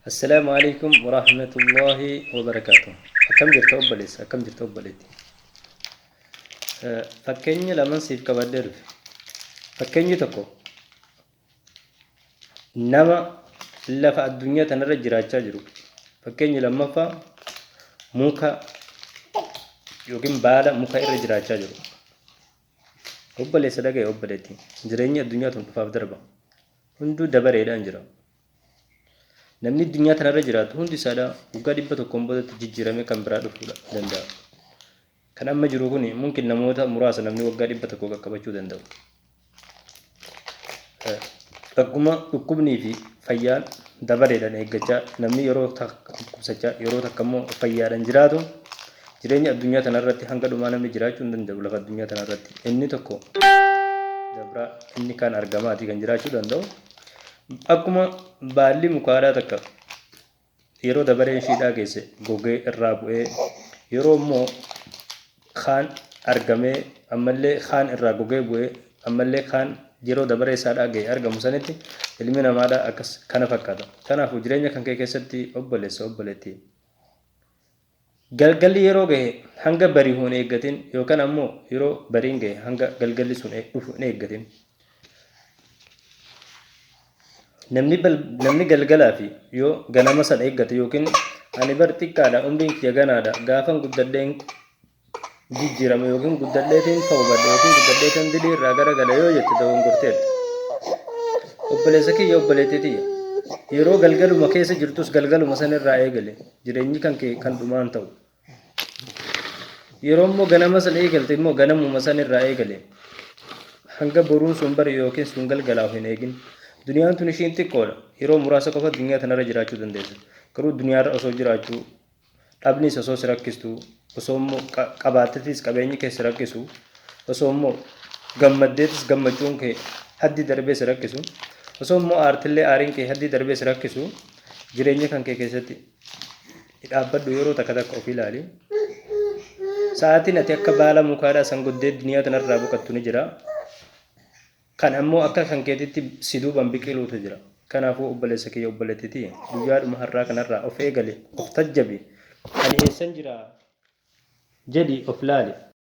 Assalaamu alaikum warahmatullaahi wabarakaatuh. Akkam jirta obboleessa? Akkam jirta obboleetti? Fakkeenya laman siif qabadhee dhufe. Fakkeenyi tokko nama lafa addunyaa tanarra jiraachaa jiru. Fakkeenyi lammaffaa muka yookiin baala muka irra jiraachaa jiru. Obboleessa dhaga'i obboleetti. Jireenyi addunyaa tun dhufaaf darba. Hunduu dabareedhaan jira. Namni addunyaa tanarra jiraatu hundi isaadha waggaa 100n boodatti jijjiiramee kan biraa dhufuu danda'a. Kan amma jiru kun mumkin namoota muraasa namni waggaa 100 qaqqabachuu danda'u. Akkuma dhukkubnii fi fayyaan dabareedhaan eeggachaa namni yeroo takka dhukkubsachaa yeroo takka immoo fayyaadhaan jiraatu jireenya addunyaa tanarratti hanga dhumaa namni jiraachuu hin danda'u lafa addunyaa tanarratti. Inni tokko dabraa inni kaan argamaati kan jiraachuu danda'u. Akkuma baalli mukaadhaa takka yeroo dabareen ishiidhaa geesse gogee irraa bu'ee yeroo immoo kaan argamee ammallee kaan irraa gogee bu'ee ammallee kaan yeroo dabaree isaadhaa ga'e argamu sanitti ilmi namaadhaa akkas kana fakkaata. Kanaafuu jireenya kan kee keessatti obboleessa obboleettii galgalli yeroo gahe hanga bari'u hin eeggatin yookaan ammoo yeroo bariin gahe hanga galgalli sun dhufu hin eeggatin. Namni, namni galgalaa fi yoo ganama san eeggate yookiin ani bar xiqqaadha umriin kiyya ganaadha gaafan guddadheen jijjiirama yookiin guddadheetiin tawbadha yookiin guddadheetiin dilii irraa garagala yoo jette dogongorteerta. Obboleessa kiyya obboleettii tiyya yeroo galgaluma keessa jirtus galgaluma san irraa eegale jireenyi kan kee kan dhumaan ta'u. Yeroo immoo ganama san eegalte immoo ganamuma san irraa eegale hanga boruun sun bari yookiin sun galgalaa'u hin eegin. Duniyaan tun ishiin xiqqoodha. Yeroo muraasa qofa duniyaa tanarra jiraachuu dandeessa. Garuu duniyaarra osoo jiraachuu dhabnis osoo si rakkistu, osoo immoo qabaattetis qabeenyi kee si rakkisu, osoo immoo gammaddeetis gammachuun kee haddii darbee si rakkisu, osoo immoo aartillee aariin kee haddii darbee si rakkisu, jireenya kan kee keessatti dhaabbadhu yeroo takka takka of ilaali. Sa'aatiin ati akka baala mukaadhaa san goddee duniyaa tanarraa boqattu ni jira. Kan ammoo akka kan keetitti si duuban biqiluutu jira. Kanaafuu obboleessa kiyya obboleettii tiyya guyyaadhuma har'aa kanarraa of eegali, of tajjabi. Ani eessan jira jedhi of laali.